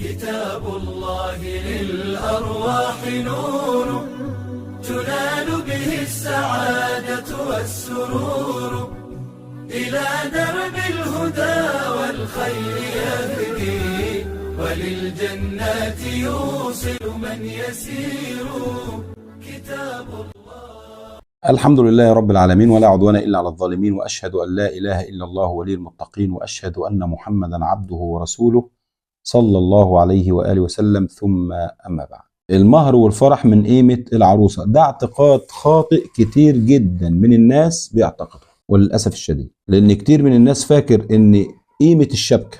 كتاب الله للأرواح نور، تنال به السعادة والسرور، إلى درب الهدى والخير يهدي، وللجنات يوصل من يسير. كتاب الله. الحمد لله رب العالمين، ولا عدوان إلا على الظالمين، وأشهد أن لا إله إلا الله ولي المتقين، وأشهد أن محمدا عبده ورسوله صلى الله عليه وآله وسلم، ثم أما بعد. المهر والفرح من قيمة العروسة، ده اعتقاد خاطئ كتير جدا من الناس بيعتقده، وللأسف الشديد، لأن كتير من الناس فاكر إن قيمة الشبكة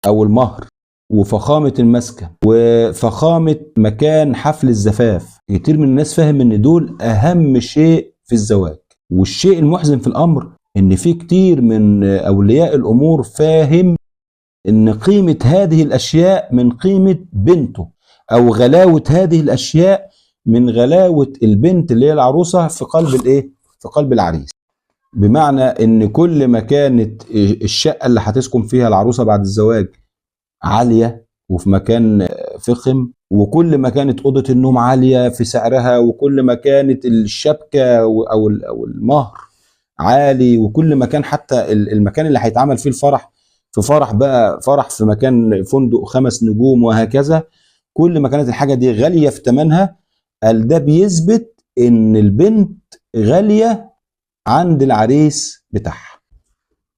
أو المهر وفخامة المسكن وفخامة مكان حفل الزفاف، كتير من الناس فاهم إن دول أهم شيء في الزواج. والشيء المحزن في الأمر إن في كتير من أولياء الأمور فاهم إن قيمة هذه الأشياء من قيمة بنته، أو غلاوة هذه الأشياء من غلاوة البنت اللي هي العروسة في قلب الإيه؟ في قلب العريس. بمعنى إن كل ما كانت الشقة اللي هتسكن فيها العروسة بعد الزواج عالية وفي مكان فخم، وكل ما كانت أوضة النوم عالية في سعرها، وكل ما كانت الشبكة أو المهر عالي، وكل ما كان حتى المكان اللي هيتعمل فيه الفرح في فرح بقى فرح في مكان فندق 5 نجوم وهكذا، كل ما كانت الحاجة دي غالية في ثمنها، قال ده بيثبت إن البنت غالية عند العريس بتاعها.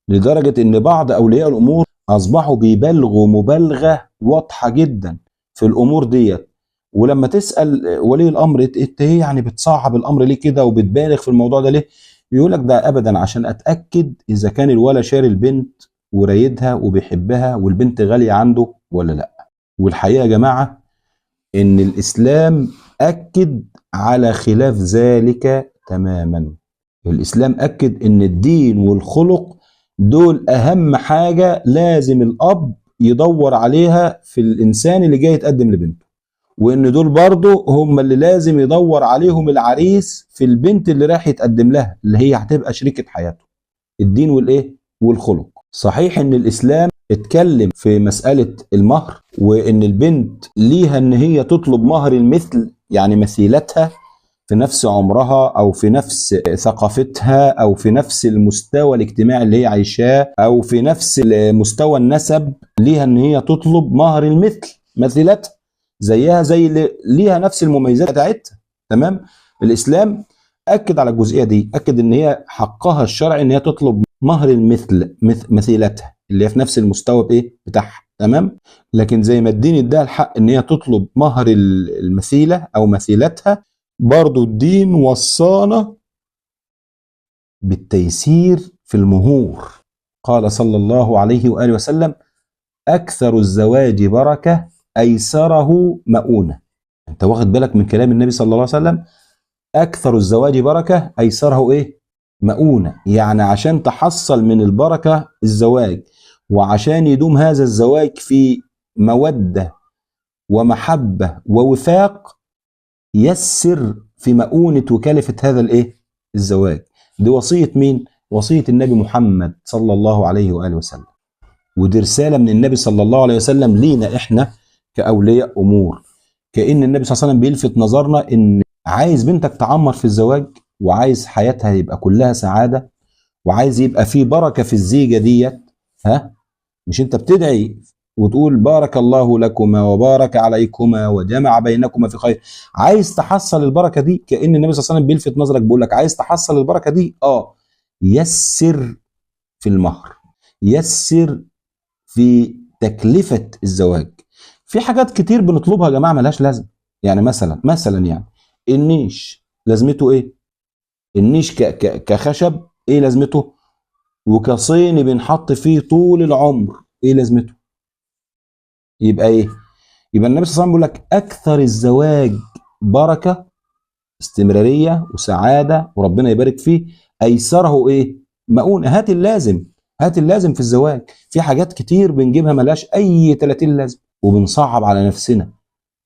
لدرجة إن بعض أولياء الأمور أصبحوا بيبالغوا مبالغة واضحة جدا في الأمور ديت. ولما تسأل ولي الأمر إنت إيه يعني بتصعب الأمر ليه كده وبتبالغ في الموضوع ده ليه؟ يقولك ده أبدا عشان أتأكد إذا كان الولد شاري البنت ورايدها وبيحبها والبنت غالية عنده ولا لا. والحقيقة يا جماعة إن الإسلام أكد على خلاف ذلك تماما. الإسلام أكد إن الدين والخلق دول أهم حاجة لازم الأب يدور عليها في الإنسان اللي جاي يتقدم لبنته، وإن دول برضو هم اللي لازم يدور عليهم العريس في البنت اللي رايح يتقدم لها، اللي هي هتبقى شريكة حياته. الدين والإيه؟ والخلق. صحيح إن الإسلام اتكلم في مسألة المهر، وإن البنت ليها إن هي تطلب مهر المثل، يعني مثيلتها في نفس عمرها أو في نفس ثقافتها أو في نفس المستوى الاجتماعي اللي هي عايشاه أو في نفس مستوى النسب، ليها إن هي تطلب مهر المثل، مثيلتها زيها زي اللي ليها نفس المميزات بتاعتها. تمام؟ الإسلام أكد على الجزئية دي، أكد إن هي حقها الشرعي إن هي تطلب مهر المثل، مثيلتها اللي هي في نفس المستوى بإيه؟ بتاعها. تمام؟ لكن زي ما الدين اداها الحق إن هي تطلب مهر المثيلة أو مثيلتها، برضو الدين وصانا بالتيسير في المهور. قال صلى الله عليه وآله وسلم: أكثر الزواج بركة أيسره مؤونة. أنت واخد بالك من كلام النبي صلى الله عليه وسلم؟ أكثر الزواج بركة أيسره إيه؟ مؤونة. يعني عشان تحصل من البركة الزواج، وعشان يدوم هذا الزواج في مودة ومحبة ووفاق، يسر في مؤونة وكلفة هذا الايه؟ الزواج. دي وصية مين؟ وصية النبي محمد صلى الله عليه وآله وسلم. ودي رسالة من النبي صلى الله عليه وسلم لينا احنا كأولياء أمور. كأن النبي صلى الله عليه وسلم بيلفت نظرنا إن عايز بنتك تعمر في الزواج، وعايز حياتها يبقى كلها سعادة، وعايز يبقى في بركة في الزيجة ديت. ها؟ مش انت بتدعي وتقول بارك الله لكما وبارك عليكما وجمع بينكما في خير؟ عايز تحصل البركة دي، كأن النبي صلى الله عليه وسلم بيلفت نظرك بيقول لك عايز تحصل البركة دي، يسر في المهر، يسر في تكلفة الزواج. في حاجات كتير بنطلبها يا جماعة ملهاش لازمة. يعني مثلا يعني النيش لازمته ايه؟ النيش كخشب ايه لازمته؟ وكصيني بنحط فيه طول العمر ايه لازمته؟ يبقى ايه؟ يبقى النبي صلى الله عليه وسلم بيقول لك اكثر الزواج بركة، استمرارية وسعادة، وربنا يبارك فيه، ايسره ايه؟ مؤونة. هات اللازم، هات اللازم في الزواج. في حاجات كتير بنجيبها ملهاش اي 30 لازمه، وبنصعب على نفسنا،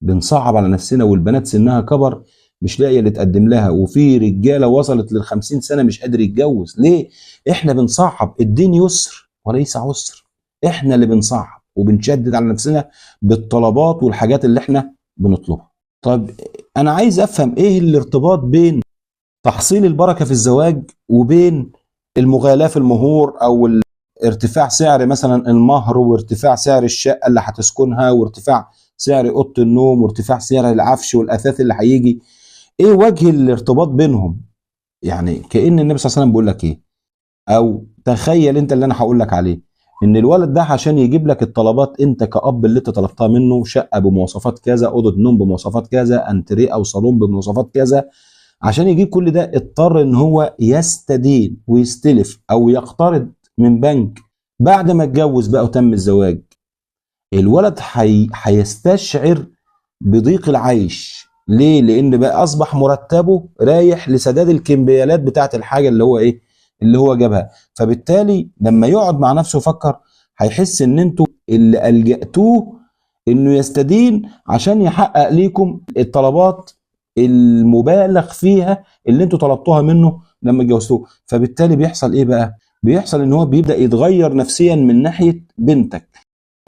بنصعب على نفسنا، والبنات سنها كبر مش لاقيه اللي تقدم لها، وفي رجاله وصلت لل50 سنة مش قادر يتجوز. ليه؟ احنا بنصعب. الدين يسر وليس عسر، احنا اللي بنصعب. وبنشدد على نفسنا بالطلبات والحاجات اللي احنا بنطلبها. طب انا عايز افهم ايه الارتباط بين تحصيل البركة في الزواج وبين المغالاة في المهور، او ارتفاع سعر مثلا المهر، وارتفاع سعر الشقة اللي هتسكنها، وارتفاع سعر اوضة النوم، وارتفاع سعر العفش والاثاث اللي هيجي. ايه وجه الارتباط بينهم؟ يعني كأن النبي صلى الله عليه وسلم بيقول لك ايه، او تخيل انت اللي انا هقول لك عليه، ان الولد ده عشان يجيب لك الطلبات انت كأب اللي انت طلبتها منه، شقة بمواصفات كذا، اوضة نوم بمواصفات كذا، انتريه او صالون بمواصفات كذا، عشان يجيب كل ده اضطر ان هو يستدين ويستلف او يقترض من بنك. بعد ما اتجوز بقى وتم الزواج، الولد هيستشعر بضيق العيش. ليه؟ لان بقى اصبح مرتبه رايح لسداد الكمبيالات بتاعت الحاجة اللي هو ايه، اللي هو جابها. فبالتالي لما يقعد مع نفسه يفكر، هيحس ان انتوا اللي الجأتوه انه يستدين عشان يحقق ليكم الطلبات المبالغ فيها اللي انتوا طلبتوها منه لما اتجوزتوه. فبالتالي بيحصل ايه بقى؟ بيحصل ان هو بيبدأ يتغير نفسيا من ناحية بنتك،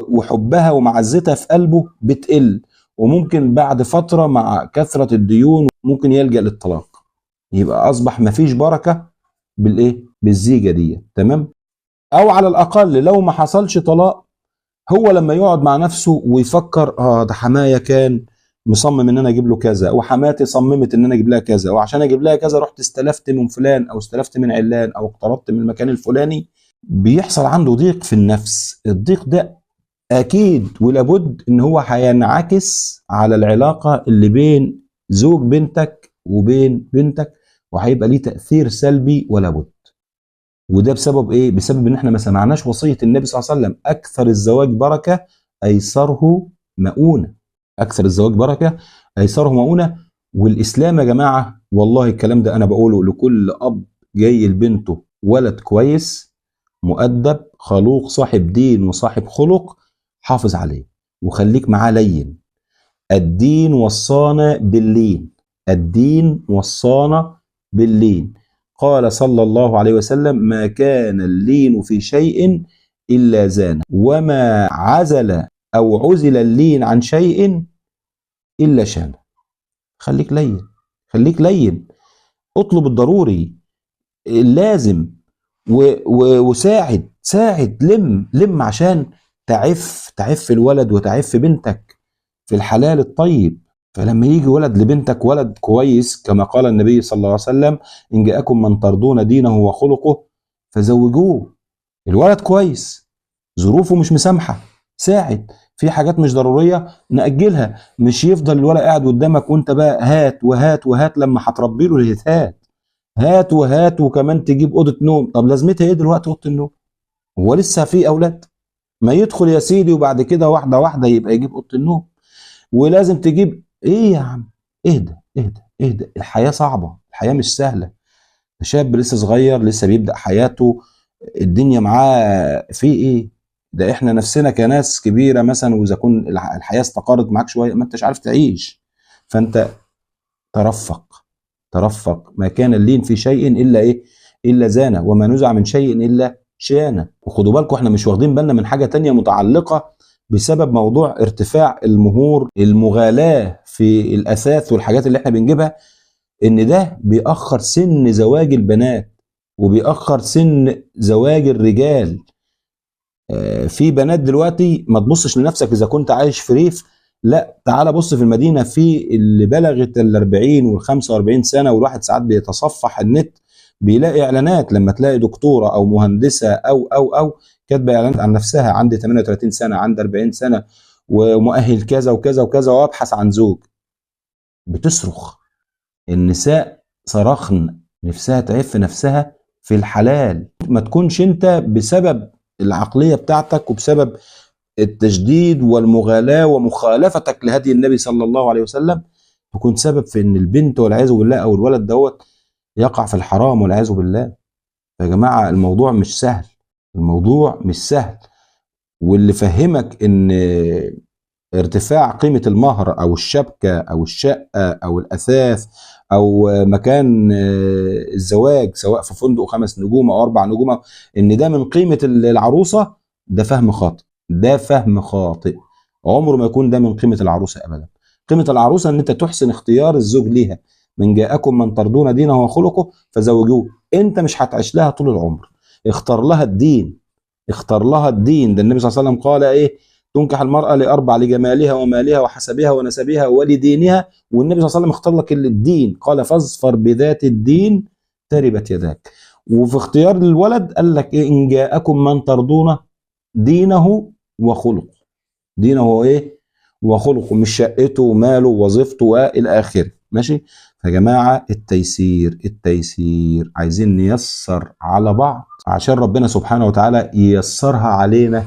وحبها ومعزتها في قلبه بتقل، وممكن بعد فترة مع كثرة الديون ممكن يلجأ للطلاق. يبقى أصبح مفيش بركة بالإيه؟ بالزيجة دي، تمام؟ أو على الأقل لو ما حصلش طلاق، هو لما يقعد مع نفسه ويفكر، ده حماية كان مصمم إن أنا أجيب له كذا، وحماتي صممت إن أنا أجيب لها كذا، وعشان أجيب لها كذا رحت استلفت من فلان أو استلفت من علان أو اقترضت من المكان الفلاني، بيحصل عنده ضيق في النفس. الضيق ده أكيد ولابد إن هو هينعكس على العلاقة اللي بين زوج بنتك وبين بنتك، وهيبقى ليه تأثير سلبي ولابد. وده بسبب إيه؟ بسبب إن إحنا ما سمعناش وصية النبي صلى الله عليه وسلم، أكثر الزواج بركة أيسره مؤونة. أكثر الزواج بركة أيسره مؤونة. والإسلام يا جماعة، والله الكلام ده أنا بقوله لكل أب جاي لبنته ولد كويس مؤدب خلوق صاحب دين وصاحب خلق، حافظ عليه وخليك معاه لين. الدين وصانا باللين، الدين وصانا باللين. قال صلى الله عليه وسلم: ما كان اللين في شيء إلا زانه، وما عزل أو عزل اللين عن شيء إلا شانه. خليك لين، خليك لين، اطلب الضروري اللازم، وساعد، ساعد، لم لم عشان تعف الولد وتعف بنتك في الحلال الطيب. فلما يجي ولد لبنتك ولد كويس، كما قال النبي صلى الله عليه وسلم: إن جاءكم من ترضون دينه وخلقه فزوجوه. الولد كويس، ظروفه مش مسامحة، ساعد في حاجات مش ضرورية نأجلها، مش يفضل الولد قاعد قدامك وانت بقى هات وهات وهات، لما هتربي له الهات هات وهات، وكمان تجيب أوضة نوم. طب لازمتها ايه دلوقتي أوضة النوم؟ هو لسه في أولاد؟ ما يدخل يا سيدي وبعد كده واحدة واحدة يبقى يجيب أوضة النوم. ولازم تجيب ايه يا عم؟ اهدى اهدى اهدى، الحياة صعبة، الحياة مش سهلة. شاب لسه صغير، لسه بيبدأ حياته، الدنيا معاه في ايه؟ ده احنا نفسنا كناس كبيرة مثلا، واذا كن الحياة استقرت معاك شوية ما انتش عارف تعيش. فانت ترفق، ترفق. ما كان اللين في شيء الا ايه؟ الا زانه، وما نزع من شيء الا شانه. وخدوا بالكم احنا مش واخدين بالنا من حاجة تانية متعلقة بسبب موضوع ارتفاع المهور، المغالاة في الأثاث والحاجات اللي احنا بنجيبها، ان ده بيأخر سن زواج البنات وبيأخر سن زواج الرجال. في بنات دلوقتي ما تبصش لنفسك اذا كنت عايش في ريف، لا تعال بص في المدينة، في اللي بلغت ال40 وال45 سنة، والواحد ساعات بيتصفح النت بيلاقي اعلانات، لما تلاقي دكتورة او مهندسة او او او كاتبه اعلانات عن نفسها، عندي 38 سنة، عندي 40 سنة، ومؤهل كذا وكذا وكذا، وابحث عن زوج. بتصرخ النساء، صرخن، نفسها تعف نفسها في الحلال. ما تكونش انت بسبب العقلية بتاعتك وبسبب التشديد والمغالاة ومخالفتك لهدي النبي صلى الله عليه وسلم تكون سبب في ان البنت والعياذ بالله او الولد دوت يقع في الحرام والعياذ بالله. يا جماعة الموضوع مش سهل، الموضوع مش سهل. واللي فهمك ان ارتفاع قيمة المهر او الشبكة او الشقة او الاثاث او مكان الزواج سواء في فندق 5 نجوم او 4 نجوم ان ده من قيمة العروسة، ده فهم خاطئ. ده فهم خاطئ، عمره ما يكون ده من قيمة العروسة ابدا. قيمة العروسة ان انت تحسن اختيار الزوج ليها. من جاءكم من ترضون دينه وخلقه فزوجوه. انت مش هتعيش لها طول العمر، اختار لها الدين، اختار لها الدين. ده النبي صلى الله عليه وسلم قال ايه؟ تنكح المرأة لأربع، لجمالها ومالها وحسبها ونسبها ولدينها. والنبي صلى الله عليه وسلم اختار لك الدين، قال فاظفر بذات الدين تربت يداك. وفي اختيار الولد قال لك إيه؟ إن جاءكم من ترضون دينه وخلقه. دينه ايه؟ وخلقه، مش شقته وماله ووظيفته والى اخره. ماشي يا جماعة، التيسير التيسير، عايزين نيسر على بعض عشان ربنا سبحانه وتعالى ييسرها علينا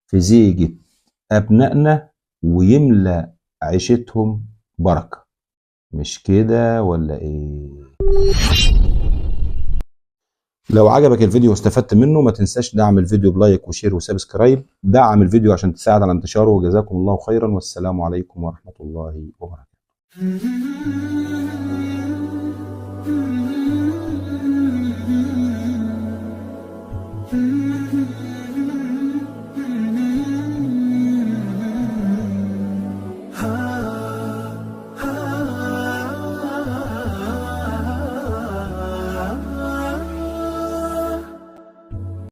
في زيجة أبنائنا ويملأ عيشتهم بركة. مش كده ولا إيه؟ لو عجبك الفيديو واستفدت منه ما تنساش دعم الفيديو ب like و share و subscribe. دعم الفيديو عشان تساعد على انتشاره، وجزاكم الله خيرا، والسلام عليكم ورحمة الله وبركاته.